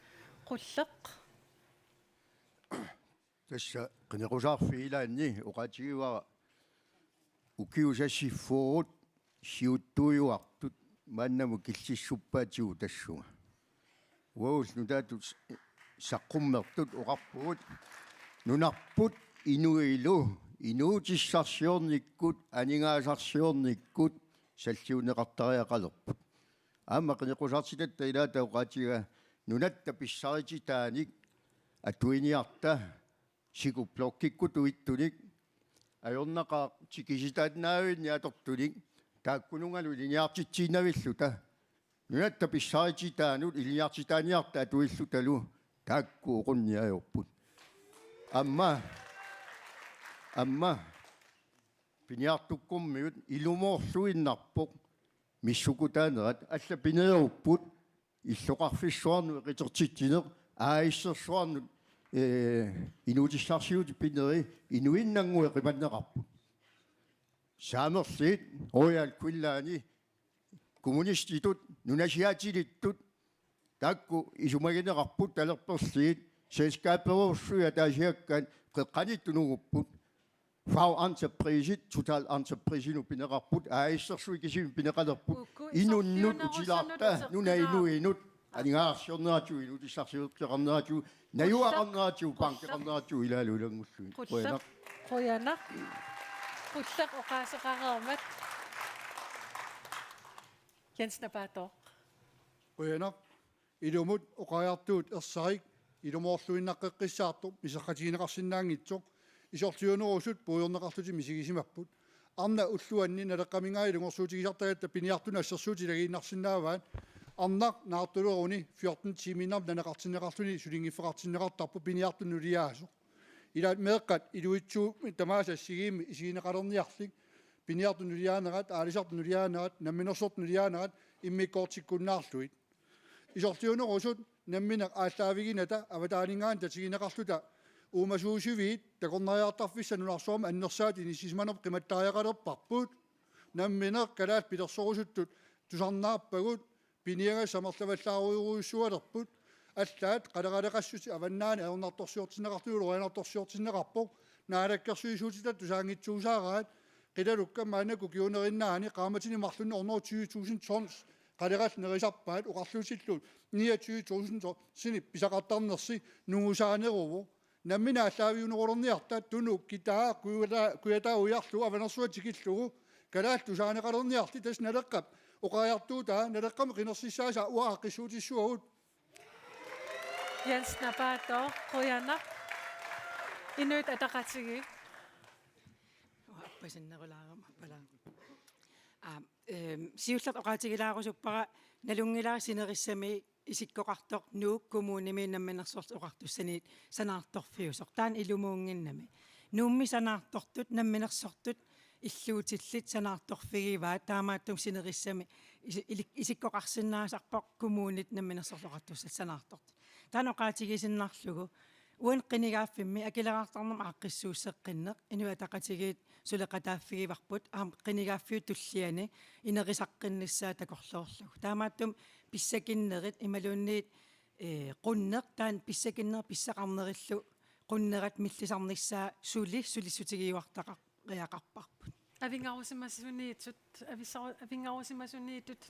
Qulleq. Tassa qineqqusaarfiit ilaanni oqaatigivara ukiut sasiffuurut siuttuujuartut maannamut killissuppaatigut tassunga. Uagut nutaatut saqqummertut oqarpugut nunarput inuilu inuutissarsiornikkut aningaasarsiornikkut salliunneqartariaqalerput. Aamma qineqqusaartitatta ilaata oqaatigaa nunatta pissarititaanik atuiniarta sikuplokkikkut tuittunik ajornaqaaq tikisitaannaavinni atortunik taakkununngalu ilinniartitsiinnavilluta. Nunatta pissarititaanut ilinniartitaaniarta atuillutalu taakku oqunniarput. Aamma, aamma piniartukkormiut ilumoorluinnarpoq missukutaanerat, allat pineerupput illoqarfissuarnut eqitertitsineq, A/S-ersuarnut, ee, inuutissarsiutit pinerit inuinnannguit qimanneqarput. Saamerliit, Royal Greenlandi, kommunistitut, nunasiaatilittut, taakku isumagineqarput talerperliit, selskaberusui ataasiakkaat qeqqaniittut nuugupput. Fagentreprisit, totalentreprisinut pineqarput, A/S-ersui kisimik pineqalerput, uku inunnut isorliunerusut utilaarta, nuna inuinut, aningaasarsiorneratigut, inuutissarsiorneqarneratigut, najuaqarneratigut, bankeqarneratigut, ilaalu ilanngullugit. Qulleq. Qujanaq. Qujanaq. Qulleq oqaaseqareermat. Jens Napatooq. Qujanaq. Ilumut oqariartuut ersarik ilumoorluinnaqqeqqissaartoq miserratigineqarsinnaanngitsoq, isorliunerusut puigorneqarlutik misigisimapput. Arnaq ulluanni Naleqqaminngaanniit ilungersuutigisartagatta piniartunut assersuutigiinnarsinnaavaat. Arnaq naartuleruni fjorten tiimiinnarmik naleqartinneqarluni sulinngiffeqartinneqartarpoq piniartunut nuliaasoq. Ilaat meeqqat iluitsuummik tamaasa assigiimmik isigineqalerniarlik piniartut nuliaanerat, aalisartut nuliaanerat, namminersortut nuliaanerat immikkoortikkunnaarlugit. Isorliunerusut nammineq aallaaviginnata avataaninngaanniit tatigineqarluta uumasuusiviit takornariartarfissat nunarsuarmi annersaat inissisimanerput qimattariaqalerparput. Nammineq kalaallit pilersorusuttut tusarnaarpagut, piniagassat amerlavallaarujorujussualerput. Allaat qaleraleqassuseq avannaani ajornartorsiortinneqarluni, ulorianartorsiortinneqarpoq. Naalakkersuisuutitat tusaanngitsuusaaraat, qilalukkat maannakkut kingunerinnaani qaammatini marlunni hundrede tyve tusind tons qalerallit nerisarpaat, oqarlutillu niogtyve tusind tonsinik pisaqartarnersi nungusaaneruvoq. Nammineq aallaaviunerulerniarta, Tunuk, Kitaa, Kujataa, Kujataa ujarlugu, Avanersuaq tikillugu, kalaallit tusaaneqalerniarlutik. Tassa Naleqqap oqariartuutaa, Naleqqami qinersissaasa uanga aaqqissuutissavagut. Jens Napatooq, qujanaq. Inuit Ataqatigiit. Uanga appasinnerulaarama palaaq. Aa, ehm, siullertut oqaatigilaarusuppara nalunngilara sinerissami isikkoqartoq Nuuk kommunimi Namminersorlutik Oqartussaniit sanaartorfiusoq. Taanna ilumuunnginnami. Nuummi sanaartortut, namminersortut illuutillit sanaartorfigivaat, taamaattumik sinerissami isi-, ili-, isikkoqarsinnaasarpoq kommunit Namminersorlutik Oqartussat sanaartortut. Taanna oqaatigisinnarlugu uani qinigaaffimmi akileraartarnermut aaqqissuusseqqinneq Inuit Ataqatigiit suleqataaffigivarput, aamma qinigaaffiup tulliani inerisaqqinnissaa takorloorlugu. Taamaattumik pissakinnerit imaluunniit, ee, qunneq, taanna pissakinnerit pissaqarnerillu qunnerat millisarnissaa suli sulissutigiuartaqar-, -riaqarparput. Avinngarusimasuniitut, avissaru-, avinngarusimasuniitut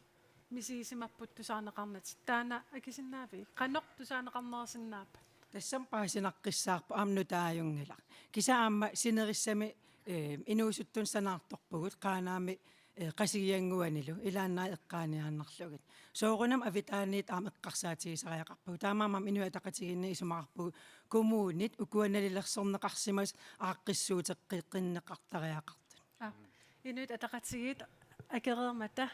misigisimapput tusaaneqarnatik. Taanna akisinnaavigit? Qanoq tusaaneqarnerusinnaappat? Tassami paasinaqqissaarpoq aamma nutaajunngilaq. Kisianni aamma sinerissami, eh, inuusuttunut sanaartorpugut Qaanaami, eh, Qasigiannguanilu ilaannaat eqqaaniaannarlugit. Soorunami avitaaniit aamma eqqarsaatigisariaqarpagut. Taamaammat Inuit Ataqatigiinni isumaqarpugut kommunit ukua nalilersorneqarsimasut aaqqissuuteqqinneqartariaqartut. Aa, Inuit Ataqatigiit akereermata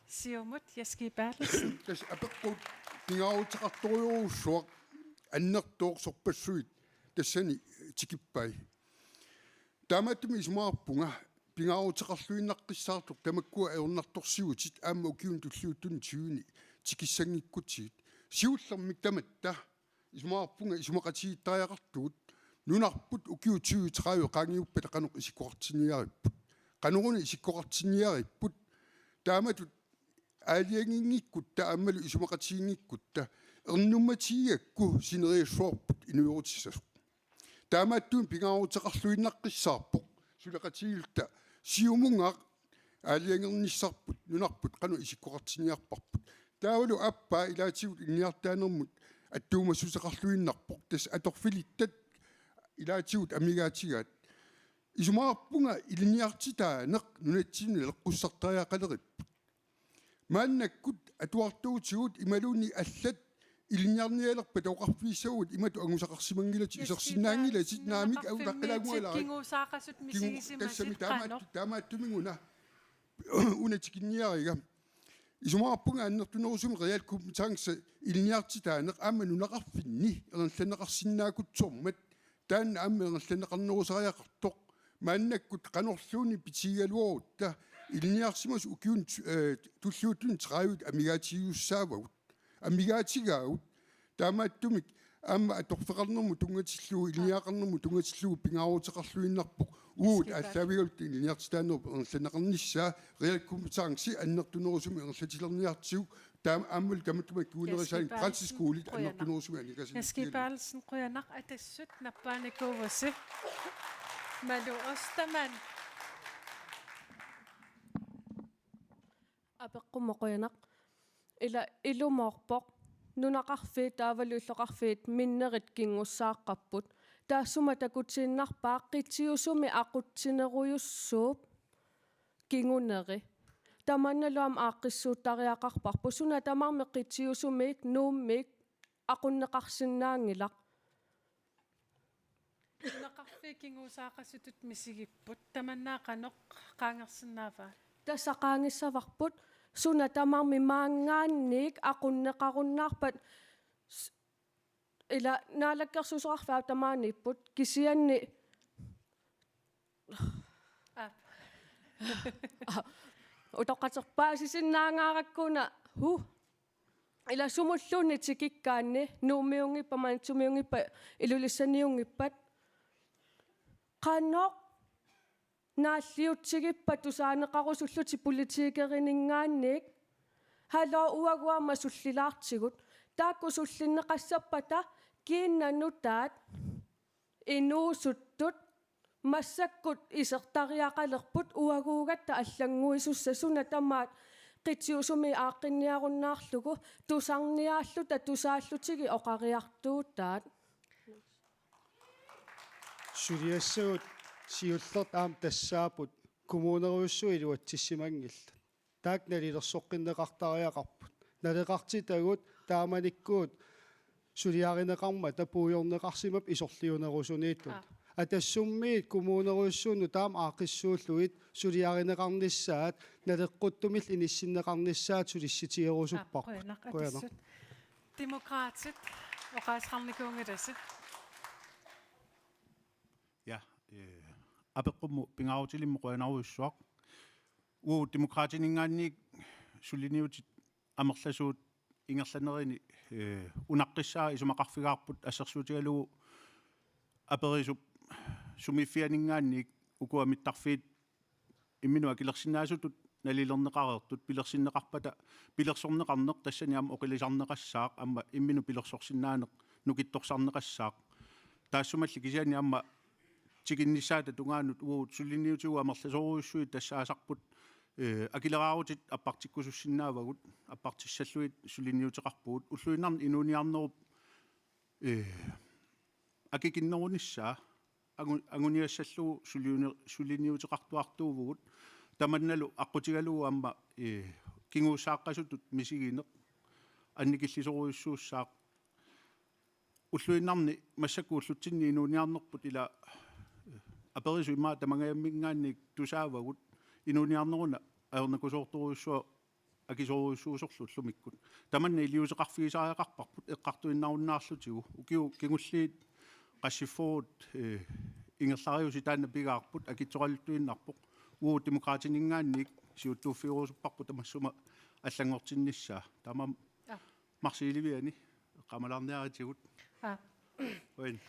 Siumut, Jess G. Berthelsen. Tassa apeqqut pingaaruteqartorujussuaq annertooq sorpassuit tassani tikippai. Taamaattumik isumaqarpunga pingaaruteqarluinnaqqissaartoq tamakkua ajornartorsiutit aamma ukiuni tulliuttuni tyveni tikissanngikkutigit. Siullermik tamatta isumaqarpunga isumaqatigiittariaqartugut nunarput ukiut tyve tredive qaangiuppata qanoq isikkoqartinniaripput. Qanoruna isikkoqartinniaripput? Taamatut aalajanginngikkutta aammalu isumaqatiginngikkutta ernummatigigakku sinerissarput inuerutissasoq. Taamaattumik pingaaruteqarluinnaqqissaarpoq suleqatigiilluta siumungaaq aalajangernissarput nunarput qanoq isikkoqartinniarparput. Taavalu aappaa ilaatigut ilinniartitaanermut attuumassuteqarluinnarpoq, tassa atorfilittat ilaatigut amigaatigaat. Isumaqarpunga ilinniartitaaneq nunatsinni naleqqussartariaqaleripput. Maannakkut atuartuutigut imaluunniit allat ilinniarnialerpata oqarfigissavagut imatut angusaqarsimanngilatit, Jess G. isersinnaanngilatit, Berthelsen, naamik nunaqarfimmiitit ulaqqilaagualaarput. Kingusaaqasut kingu-, misigisimasi tassami taamaat-, qanoq? Taamaattumik una. Una tikinniariga. Isumaqarpunga annertunerusumik realkompetence ilinniartitaaneq aamma nunaqarfinni ingerlanneqarsinnaakutsoormat taanna aamma ingerlanneqarnerusariaqartoq. Maannakkut qanorluunniit pitigigaluarutta ilinniarsimasut ukiuni, eh, tulliuttuni tredive amigaatigisussaavagut. Amigaatigaavut. Taamaattumik aamma atorfeqarnermut tunngatillugu, ilinniagaqarnermut tunngatillugu pingaaruteqarluinnarpoq. Uagut Jess G. Berthelsen, aallaavigalugit ilinniartitaanerup ingerlanneqarnissaa, realkompetence annertunerusumik ingerlatilerniartigu, taama aammalu tamatuma kingunerisaanik Jess G. Berthelsen, praktisk skole qujanaq. Annertunerusumik aningaasannik. Jess G. Berthelsen, qujanaq, Atassut nappaanikuuvusi. Malou Ostermann. Apeqqummut qujanaq. Ila ilumoorpoq. Nunaqarfiit taavalu illoqarfiit minnerit kingussaaqqapput. Taassuma takutiinnarpaa qitiusumi aqutsinerujussuup kinguneri. Tamannalu aamma aaqqissuuttariaqarparput. Suna tamarmi qitiusumiit Nuummiit aqunneqarsinnaanngilaq. Nunaqarfiit kingusaaqasutut misigipput. Tamanna qanoq qaangersinnaavaa? Tassa qaangissavarput suna tamarmi maanngaanniit aqunneqarunnaarpat s-, ila Naalakkersuisoqarfiit tamaaniipput kisianni. Aap. Utoqqaterpaasisinnaangaarakkuna, huh. Ila sumulluunniit tikikkaanni, Nuummiunngippat, Manitsumiunngippat, Ilulissaniunngippat. Qanoq naalliutsigippat tusaaneqarusullutik politikerininngaanniit. Hallo, uagut aamma sullilaartigut. Taakku sullinneqassappata kiinaq nutaat inuusuttut massakkut isertariaqalerput uaguugatta allannguisussat suna tamaat qitiusumi aaqqinniarunnaarlugu tusarniaalluta tusaallutigit oqariartuutaat. Suliassagut siullertut aamma tassaapput kommunerujussuit iluatsissimanngillat. Taakku nalilersoqqinneqartariaqarput. Naleqartitagut taamanikkut suliarineqarmata puigorneqarsimapput isorliunerusuniittut. Aap. Atassummiit kommunerujussuit nutaamik aaqqissuullugit suliarineqarnissaat, naleqquttumillu inissinneqarnissaat sulissutigerusupparput. Aap, qujanaq. Qujanaq. Atassut. Demokraatit oqaaseqarnikuunngilassi. Ja, eh, apeqqummut pingaarutilimmut qujanarujussuaq. Uagut Demokraatininngaanniit suliniutit amerlasuut ingerlanerini, eh, unaqqissaaq isumaqarfigaarput assersuutigalugu aperisup sumiiffianinngaanniit ukua mittarfiit imminut akilersinnaasutut nalilerneqareersut pilersinneqarpata pilersorneqarneq tassani aamma oqilisarneqassaaq aamma imminut pilersorsinnaaneq nukittorsarneqassaaq. Taassumalu kisianni aamma tikinnissaata tungaanut uagut suliniutigut amerlasoorujussuit tassaasarput, eh, akileraarutit appartikkusussinnaavagut, appartissallugit suliniuteqarpugut, ulluinnarni inuuniarnerup, eh, akikinnerunissaa angu-, anguniassallugu suliuni-, suliniuteqartuartuuvugut, tamannalu aqqutigalugu aamma, eh, kinguussaaqqasutut misigineq annikillisorujussuussaaq. Ulluinnarni massakkut ullutsinni inuuniarnerput ila, eh, aperisut immaqa tamangajamminngaanniit tusaavagut, inuuniarneruna ajornakusoortorujussuaq akisoorujussuusorlu ullumikkut. Tamanna iliuuseqarfigisariaqarparput eqqartuinnarunnaarlutigu. Ukiut kingulliit qassiffoorut, eh, ingerlariusi taanna pigaarput akitsoraluttuinnarpoq. Uagut Demokraatininngaanniit siuttuuffigerusupparput tamassuma allanngortinnissaa. Taamaammat Aa. Marsiiliviani eqqaamalaarniaritigut. Aa. Uin.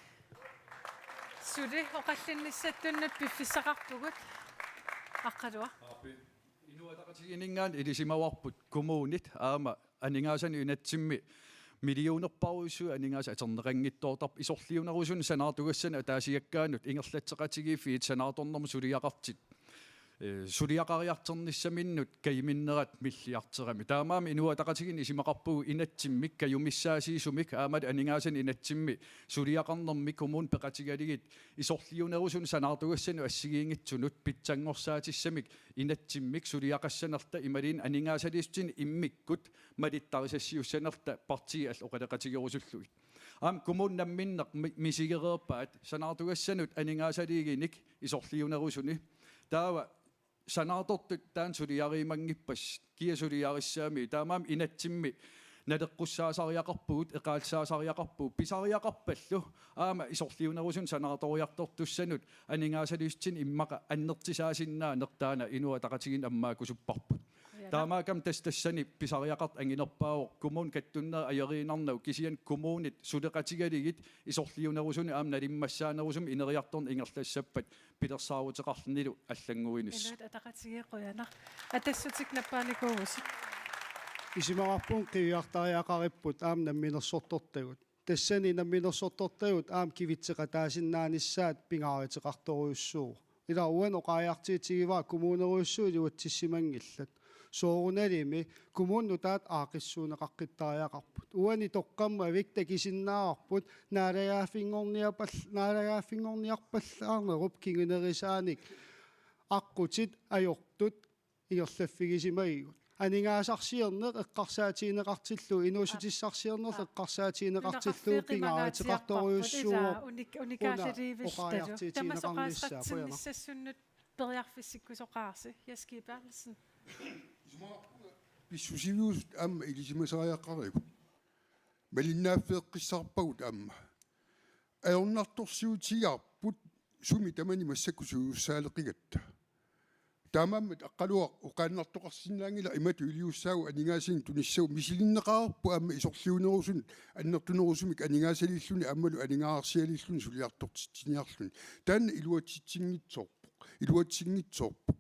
Suli oqallinnissattunnut piffissaqarpugut. Aqqalua. Aapi, Inuit Ataqatigiinninngaanniit ilisimavarput kommunit aamma aningaasanut inatsimmi millionerpaarujussuit aningaasat atorneqanngitsoortarput isorliunerusunut sanaartugassanut ataasiakkaanut ingerlatseqatigiiffiit sanaartornermut suliaqartut, eh, suliaqariartornissaminnut kajuminnerat milliarderamik. Taamaammat Inuit Ataqatigiinni isumaqarpugut inatsimmik kajumissaasiisumik aammalu aningaasanut inatsimmi suliaqarnermik kommunit peqatigalugit isorliunerusunut sanaartugassanut assigiinngitsunut pitsanngorsaatissaminnut inatsimmik suliaqassanerluta imaluunniit aningaasaliissutinik immikkut malittarisassiussanerluta partiit allat oqaloqatigerusullugit. Aamma kommunit namminneq mi-, misigereerpaat sanaartugassanut aningaasaliiginik isorliunerusuni. Taava sanaartortut taanna suliariumanngippassi, kia suliarissaamiuk, taamaammat inatsimmi naleqqussaasariaqarpugut, eqaallisaasariaqarpugut, pisariaqarpallu aamma isorliunerusunut sanaartoriartortussanut aningaasaliissutinik immaqa annertusaasinnaaneq taanna Inuit Ataqatigiinni ammaakkusupparput. Qujanaq. Taamaakkami tassa tassani pisariaqartoq anginerpaavoq kommunit kattunnerit ajoriinnarnagu kisianni kommunit suleqatigalugit isorliunerusunut aamma nalimmassaanerusumik ineriartorneq ingerlassappat pilersaaruteqarlunilu allannguinissaa. Inuit Ataqatigiit, qujanaq. Atassutit nappaanikuuvutit. Isumaqarpunga qiviartariaqaripput aamma namminersortortagut. Tassani namminersortortagut aamma kivitseqataasinnaanissaat pingaaruteqartorujussuuvoq. Ila uani oqariartuutigivara kommunerujussuit iluatsissimanngillat. Soorunalimi kommunit nutaat aaqqissuunneqaqqittariaqarput. Uani toqqammavik takusinnaavarput naalagaaffinngorniarpal-, naalagaaffinngorniarpallaarnerup kingunerisaanik aqqutit ajortut ingerlaffigisimagigut. Aningaasarsiorneq eqqarsaatigineqartillugu, inuussutissarsiorneq eqqarsaatigineqartillugu pingaaruteqartorujussuuvoq. Ila unik-, unikaallaliivilluta. Tamassi oqaaseqatsitsinissassunnut periarfissikkusoqaarsi, Jess G. Berthelsen. Pissusiviusut aamma ilisimasariaqarigut. Malinnaaffeeqqissaarpagut aamma. Ajornartorsiutigaarput sumi tamani massakkut sulisussaaleqigatta. Taamaammat Aqqaluaq oqaannartoqarsinnaanngilaq imatut iliussaagut aningaasanik tunissagut misilinneqareerput aamma isorliunerusunut annertunerusumik aningaasaliilluni aammalu aningaasarsialiilluni suliartortitsiniarluni. Taanna iluatsitsinngitsoorpoq. Iluatsinngitsoorpoq.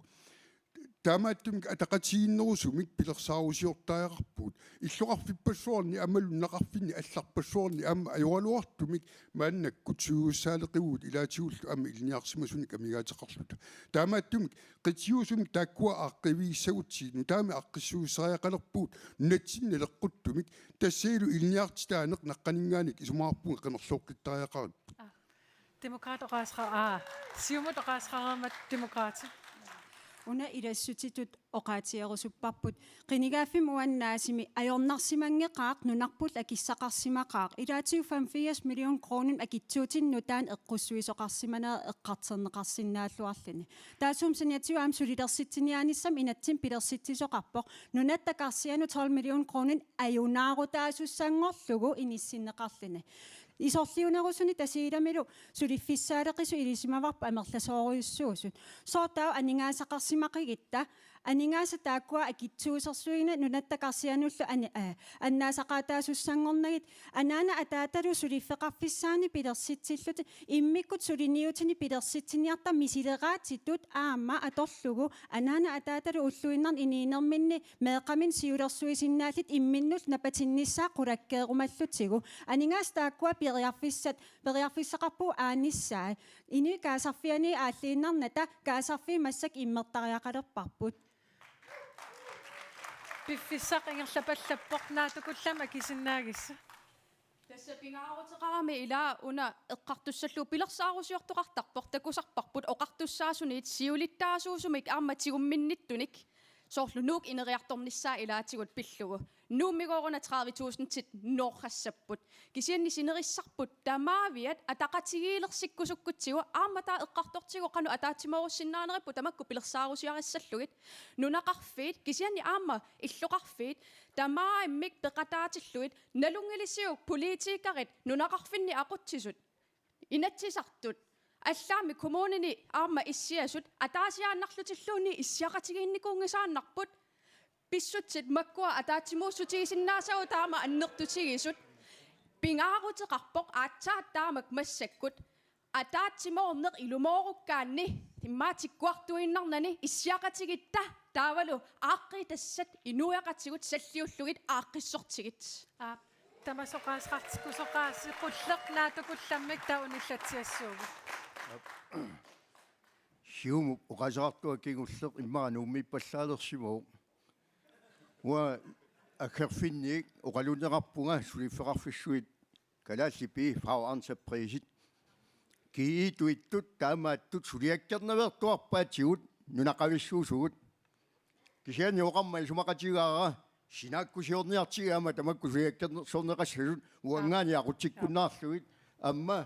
Taamaattumik ataqatigiinnerusumik pilersaarusiortariaqarpugut. Illoqarfippassuarni aammalu nunaqarfinni allarpassuarni aamma ajoraluartumik maannakkut sulisussaaleqivugut ilaatigullu aamma ilinniarsimasunik amigaateqarluta. Taamaattumik qitiusumik taakkua aaqqiivigissagutsigit nutaamik aaqqissuussisariaqalerpugut nunatsinni naleqquttumik, tassalu ilinniartitaaneq naqqaninngaanniit isumaqarpunga qinerlooqqittariaqaripput. Demokraatit oqaaseqa-, aa, Siumut oqaaseqareermat Demokraatit. Una ilassutitut oqaatigerusupparput. Qinigaaffimmi uannaasimi ajornarsimanngeqaaq, nunarput akissaqarsimaqaaq. Ilaatigut femogfirs million kroner akitsuutini nutaanik eqqussuisoqarsimanerat eqqartorneqarsinnaalluarluni. Taassuma saniatigut aamma sulilersitsiniaanissamut inatsimmi pilersitsisoqarpoq. Nunatta Karsianut tolv million kroner ajunaarutaasussanngorlugu inissinneqarluni. Isorliunerusuni Tasiilamilu suliffissaaleqisut ilisimavarput amerlasoorujussuusut. Soorlu taava aningaasaqarsimaqigutta, aningaasat taakkua akitsuusersuineq Nunatta Karsianullu ani-, aa, annaasaqaataasussanngornagit, anaanat ataatalu suliffeqarfissaannik pilersitsillutik immikkut suliniutinik pilersitsiniartartut misileraatsitut aamma atorlugu, anaanat ataatalu ulluinnarni inuunerminni meeqqaminnik siulersuisinnaallutik imminnullu napatinnissaat qulakkeerumallutigu. Aningaasat taakkua periarfissat, periarfissaqarpugut aanissaat. Inuit kaasarfianit aalliinnarnata kaasarfiit massakkut immertariaqalerparput. Piffissaq ingerlapallappoq, naatsukullammik akisinnaagitsi. Tassa pingaaruteqarami ilaa una eqqartussallugu pilersaarusiortoqartarpoq, takusarparput oqartussaasuniit siulittaasuusumik aamma tigumminnittunik, soorlu Nuuk ineriartornissaa ilaatigut pillugu. Nuummigooruna tredive tusindit noorassapput. Kisianni sinerissarput tamaaviat ataqatigiilersikkusukkutsigu, aamma taava eqqartortigu qanoq ataatsimoorussinnaaneripput tamakku pilersaarusiarissallugit. Nunaqarfiit, kisianni aamma illoqarfiit, tamarmik peqataatillugit, nalunngilisiuk politikerit nunaqarfinni aqutsisut Inatsisartut, allaammi kommunini aamma issiasut, ataasiaannarlutilluunniit issiaqatigiinnikuunngisaannarput. Pissutsit makkua ataatsimuussutigisinnaasavut taama annertutigisut. Pingaaruteqarpoq aatsaat taamak massakkut ataatsimoorneq ilumoorukkaanni, immaqa tikkuartuinnarnani issiaqatigiitta taavalu aaqqiitassat inuiaqatigiit salliullugit aaqqissortigit. Aap, tamassi oqaaseqartikkusoqaasi, qulleq naatsukullammik taava unillatsiassuugut. Siumup oqaaseqartua kingulleq immaqa Nuummiippallaalersimavoq. Uanga aggerfinniit oqaluunneqarpunga suliffeqarfissuit kalaallit B V-t, fagentreprise. G E-tuittut taamaattut suliakkernaveertuarpaatigut nunaqavissuusugut. Kisianni oqarmat isumaqatigaara sinaakkusiorniartigit aamma tamakku suliakkersorneqassasut uanngaanniit aqutsikkunnaarlugit. Aamma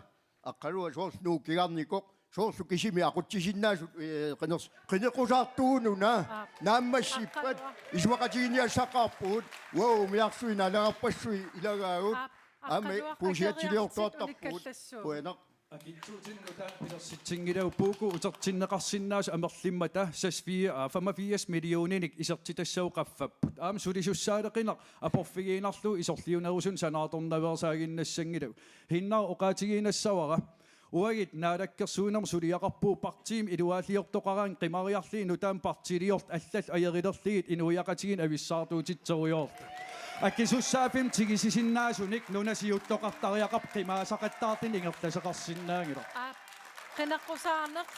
Aqqaluaq soorlu Nuukkigarnikoq, soorlu kisimik aqutsisinnaasut, ee, qiners-, qineqqusaartugut una, aap, naammassippat, aqqaluaq, isumaqatigiinniassaqaarpugut, uagut umiarsuit naalagarpassuit ilagaagut, aap, aamma aqqaluaq, puusiatsiliortuartarpugut, akerliarlutit unikkallassuugut. Qujanaq. Akitsuutinut taanna pilersitsinngilagut, puukut utertinneqarsinnaasut amerlimmata seksogfirs, aa, femogfirs millioninik isertitassavut qaffapput. Aamma sulisussaaleqineq aporfigiinnarlugu isorliunerusunik sanaartornaveersaaginnassanngilagut. Hinnaq oqaatigiinnassavara. Uagut naalakkersuinermut suliaqarpugut partiimi iluaalliortoqaraangat qimariarlugit nutaamik partiliortut allallu ajorilerlugit inuiaqatigiinni avissaartuutitserujoortut. Akisussaaffimmi tigusisinnaasunit nuna siuttoqartariaqarpoq, qimaasaqattaartunik ingerlasoqarsinnaanngilaq. Aap, qineqqusaarneq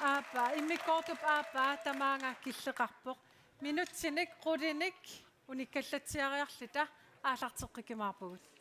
aappaa, immikkoortup aappaa tamaanga killeqarpoq. Minutsinik qulinik unikkallatsiariarluta aallarteqqikkumaarpugut.